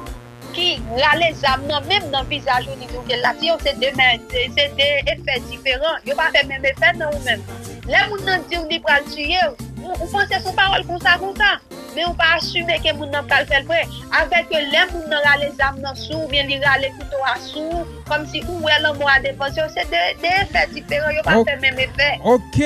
ki rale zam nan men m nan vizaj ou, li di w ke l ap tiye w, se de men, se, se de efè diferan. Yo pa fè menm efè nan ou menm. Lè moun nan di w li pral tiye w, ou, ou panse se yon pawòl konsa, konsa, men ou pa asime ke moun nan pral fè l vre. Avèk ke lè moun nan rale zam nan sou ou, oubyen li rale kouto a sou ou, kòmsi ou wè lanmò a devan zye w, se de, de efè diferan, yo pa fè menm efè. Ok,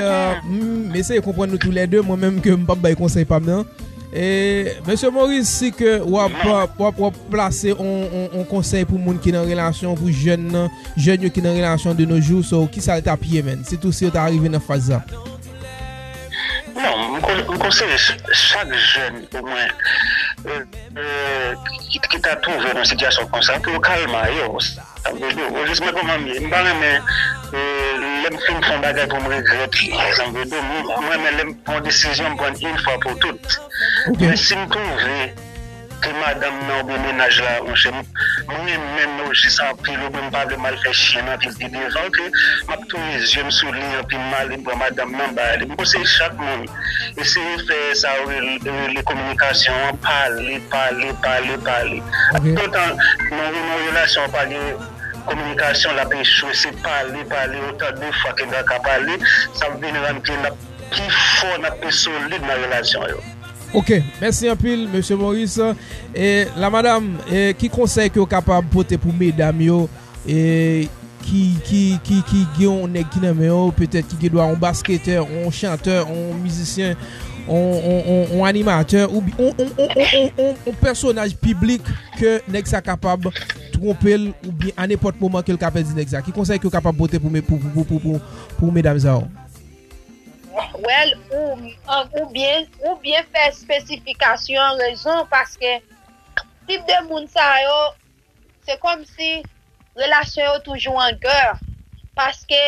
euh, m eseye konprann nou toulède, mwen menm ke m p ap bay konsèy pa m nan. E, Mesye Moris, si ke w ap, w ap, w ap plase on, on, on konsèy pou moun ki nan relasyon, pou jèn nan, jèn yo ki nan relasyon de nos jours, so, kisa l t ap ye, menn? Sitou si yo ta rive nan faz sa. Non, m kon-, m konseye ch-, chak jèn, omwen, euh, euh, ki, ki ta twouve nan sitiyasyon konsa, pou yo kalme yo. Sa m vle di w, o jis mwen kòman m ye, m pa renmen, euh, lè m fin fè yon bagay pou m regrèt li. Sa m vle di w, m, m renmen lè m pran yon desizyon, m pran l yon fwa pou tout. Ok. Men si m twouve ke madanm nan oubyen mennaj la, monchè, m, m renmen nou jis anpil, oubyen m pa vle m al fè chen anpil pi devan, ke m ap touye zye m sou li anpil, m ale m pran madanm nan, m ba li. M konseye chak moun, eseye fè sa yo rele, rele kominikasyon an, pale, pale, pale, pale. Ok. Toutan nan, nan relasyon an pa gen kominikasyon, l ap echwe. Se pale, pale, otan de fwa ke n ta ka pale, sa ap vin rann ke n ap pi fò, n ap pi solid nan relasyon yo. Ok, mèsi anpil, Mesye Moris. E, la madam, e, ki konsèy ke w kapab pote pou medam yo, e, ki, ki, ki, ki gen yon nèg ki nan men yo, petèt ki gen dwa yon basketè, yon chantè, yon mizisyen, yon, yon, yon, yon animatè, ou bi-, yon, yon, yon pèsonaj piblik ke nèg sa kapab twonpe l, oubyen a nenpòt moman ke l ka pèdi nèg sa? Ki konsèy ke w kapab pote pou, pou, pou medam sa yo? Well, ou, ou byen, ou byen fè espesifikasyon an rezon, paske tip de moun sa yo, se kòmsi relasyon yo toujou an gè, paske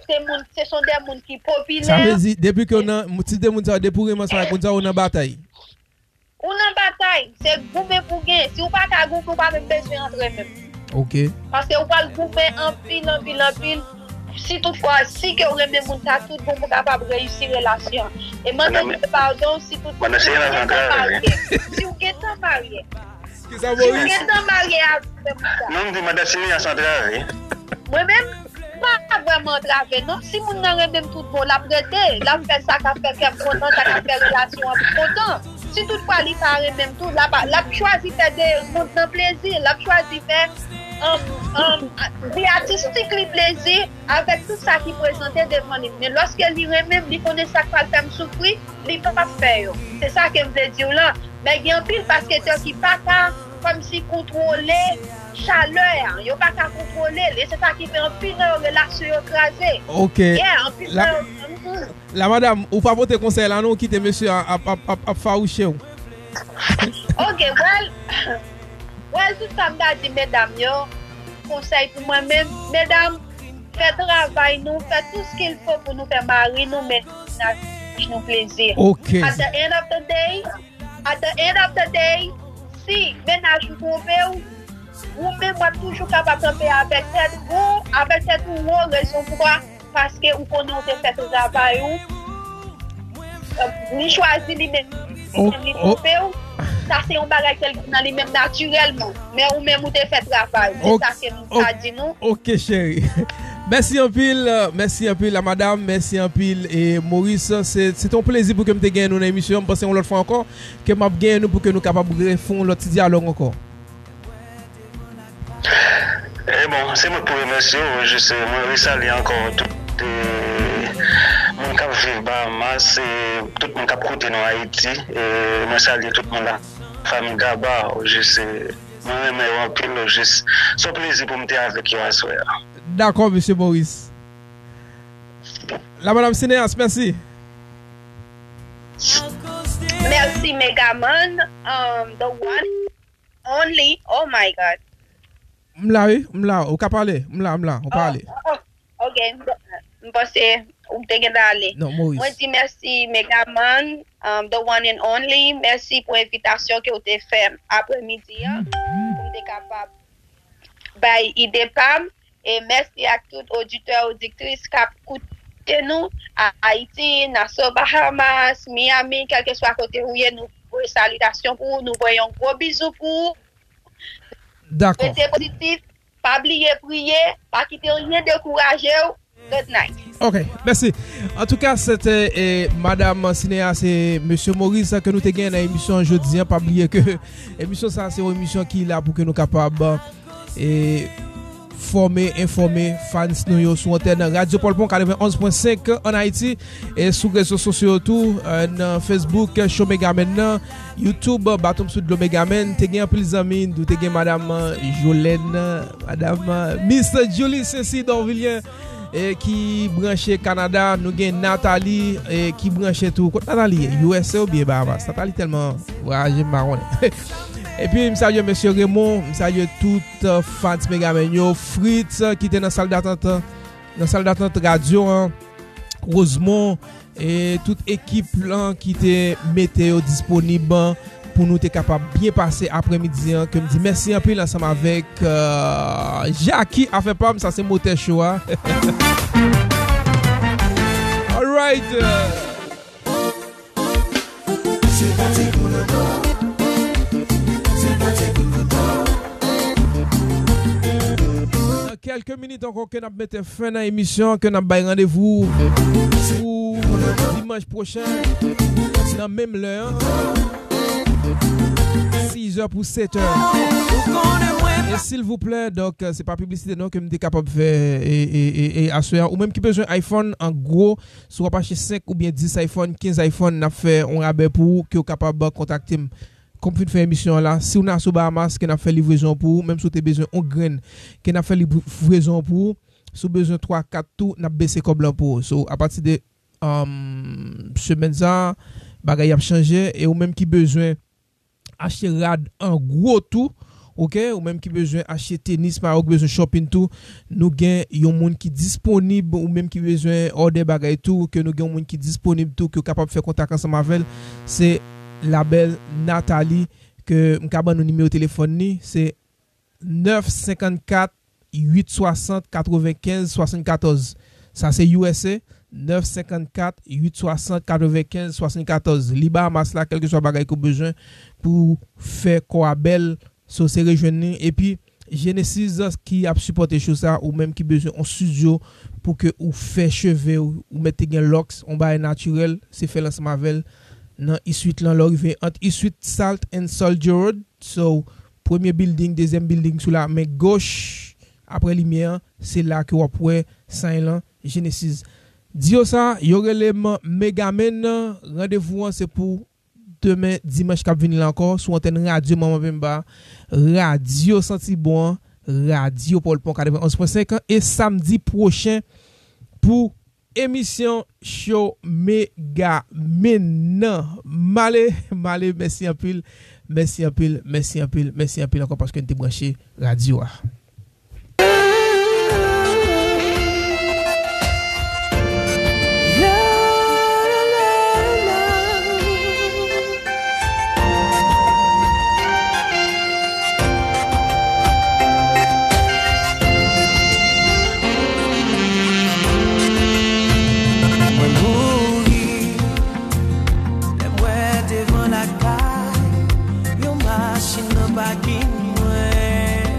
se moun, se son de moun ki popilè. Sa vle di, depi ke w nan, tip de moun sa yo, depi w renmen ansanm ak moun sa yo, w nan batay. Ou nan batay, se goumen pou gen. Si w pa ka goumen, ou pa menm bezwen antre menm. Ok. Paske ou pral goumen anpil, anpil, anpil. Si toutfwa, si ke w renmen moun sa, tout bon pou kapab reyisi relasyon. E mande Dye padon si toutfwa, si w gentan marye. Si w gentan marye. Kisa Moris? Si w gentan marye avèk moun sa. Non, m di mande si li an san trave. Mwen menm, m pa vrèman antrave non. Si moun nan renmen m tout bon, l ap rete. L ap fè sa k ap fè kè m kontan, sa k ap fè relasyon an kontan. Si toutfwa li pa renmen m tou, l ap, l ap chwazi fè de mond nan plezi. L ap chwazi fè, um, um, vi atistik li plezi avèk tout sa ki prezante devan li. Men lòske li renmen m, li konnen sa k pral fè m soufri, li p ap fè yo. Se sa ke m vle di w lan. Men gen anpil basketè ki pa ka kòmsi kontwole chalè a. Yo pa ka kontwole l. E se sa ki fè anpil nan yo relasyon yo kraze. Ok. Yeah, anpil nan yo. La madam, ou pa pote konsèy la non, ou kite mesye a ap, ap, ap, ap fawouche w. Ok, well, well, tout sa m ta di medam yo, konsèy pou mwen menm, medam, fè travay nou, fè tout ce qu'il faut pou nou fè mari nou, mennaj nou plezi. Ok. At the end of the day, at the end of the day, si mennaj ou twonpe w, ou menm w ap toujou kapab kanpe avèk tèt wo, avèk tèt ou wo, rezon pwa, paske ou konnen ou te fè travay ou. Li chwazi li menm, li twonpe w. Sa se yon bagay ke l gen nan li menm natirèlman. Men ou menm ou te fè travay. Se sa ke m ka di nou. Ok, cheri. Mèsi anpil, mèsi anpil la madam, mèsi anpil e Moris. Se, se te yon plezi pou ke m te genyen nou nan emisyon. M panse yon lòt fwa ankò ke m ap genyen nou pou ke nou kapab refè yon lòt ti dyalòg ankò. E, Bon, se mwen k pou remèsye w, jis, e, mwen resalye ankò tout, e, moun k ap viv Bahamas, e, tout moun k ap koute nou Ayiti, e, mwen salye tout moun la, fanmi Gaba, jis, e, mwen renmen yo anpil, jis, se yon plezi pou m te avèk yo aswè a. Dakò, mesye Maurice. La, madam Cineas, mèsi. Mèsi, Megaman, um, the one only. Oh my God. M la, wi, m la. Ou ka pale. M la, m la. Ou pale. Oh, oh, ok. M panse ou te gen ale. Non, Maurice. Mwen di mèsi, Megaman, um, the one and only. Mèsi pou envitasyon ke w te fè m aprèmidi a, pou m te kapab bay ide pa m. E mèsi ak tout oditè, odiktris k ap koute nou a Ayiti, Nassau, Bahamas, Miami, kèlkeswa kote ou ye, nou voye salitasyon pou ou, nou voye yon gwo bizou pou ou. Dakò. Rete pozitif, pa bliye priye, pa kite anyen dekouraje w. Good night. Ok, mèsi. Antouka, se te, e, Madam Cineas e Mesye Maurice ke nou te gen nan emisyon jodi a. Pa bliye ke emisyon sa a se yon emisyon ki la pou ke nou kapab, e, fòme, enfòme fans nou yo sou antèn Radyo Pòlpon katrevenonz pwen senk ann Ayiti, e sou rezo sosyo yo tou, e, nan Facebook, Show Megaman nan, YouTube, Baton Sou Dlo Megaman, te gen anpil zanmi, nou te gen Madam, e, Jolène, Madam, e, Miss Julie Saint-Cyr Dorvilien, e, ki branche Kanada. Nou gen Nathalie, e, ki branche tou. Kot Nathalie ye? U S A oubyen Bahamas? Nathalie tèlman vwayaje, m pa konnen. Epi, m salye Mesye Raymond, m salye tout, e, fans Megaman yo, Fritz, e, ki te nan sal datant, nan sal datant radyo an, Rosemond, e tout ekip lan ki te mete yo disponib pou nou te kapab byen pase aprèmidi an, ke m di mèsi anpil ansanm avèk, e, Jackie Afè Pa M, sa se motè cho a. Alright. Nan kèlke minit ankò ke n ap mete fen nan emisyon, ke n ap bay randevou pou dimanch pwochen nan menm lè an, sizè pou setè. E silvouplè, donk, se pa piblisite non ke m te kapab fè e, e, e, e aswè a. Ou menm ki bezwen iPhone an gwo, si w ap achte senk oubyen dis iPhone, kenz iPhone, n ap fè yon rabè pou ou, ke w kapab kontakte m. Kòm fin fè emisyon an la, si w nan sou Bahamas, ke n ap fè livrezon pou ou, menm si w te bezwen yon grenn, ke n ap fè livrezon pou ou. Si w bezwen twa, kat tou, n ap bese kòb lan pou ou. So, apati de, um, semèn sa, bagay ap chanje, e ou menm ki bezwen achte rad an gwo tou, ok, ou menm ki bezwen achte tenis, mayo, ki bezwen shopping tou, nou gen yon moun ki disponib, ou menm ki bezwen òdè bagay tou, ke nou gen yon moun ki disponib tou, ke w kapab fè kontak ansanm avè l, se la belle Nathalie, ke m ka ban nou nimewo telefòn li, se nèf senkannkat uit swasant katrevenkenz swasannkatòz. Sa se U S A, nèf senkannkat uit swasant katrevenkenz swasannkatòz. Li Bahamas la, kèlkeswa bagay ke w bezwen pou fè kò a bèl, so se rejwenn li. Epi, Genesis ki ap sipòte show sa, ou menm ki bezwen yon estidyo pou ke ou fè cheve w, ou mèt te gen lòks, yon bagay natirèl, se fè l ansanm avè l nan East Suite lan. Lè w rive ant East Suite, Salt and Soldier Road, so, premye building, dezyèm building sou la men goch, apre limyè an, se la ke w ap wè sign lan, Genesis. Di yo sa, yo rele m Megaman, randevou an se pou demen dimanch k ap vini la ankò, sou antèn radyo Manman Pemba, radyo santi bon an, radyo Pòlpon katrevenonz pwen senk an, e samdi pwochen pou emisyon Show Megaman nan. M ale, m ale, mèsi anpil, mèsi anpil, mèsi anpil, mèsi anpil ankò paske n te branche radyo a. Mwen mouri lè m wè devan lakay yon machin nan pakin mwen.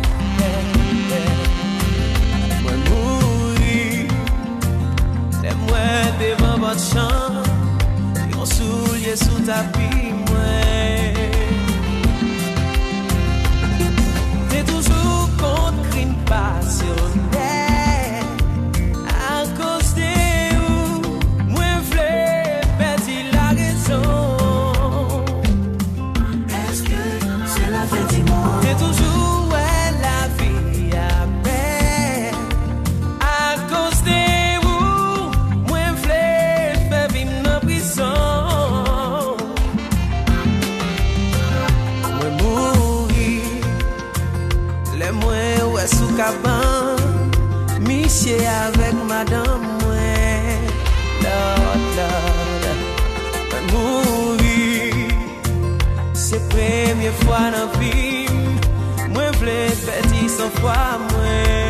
Lè mwen wè sou kabann misye avèk madanm mwen, Lord, Lord, mwen mouri. Se premye fwa nan vi m mwen vle pèdi san fwa mwen.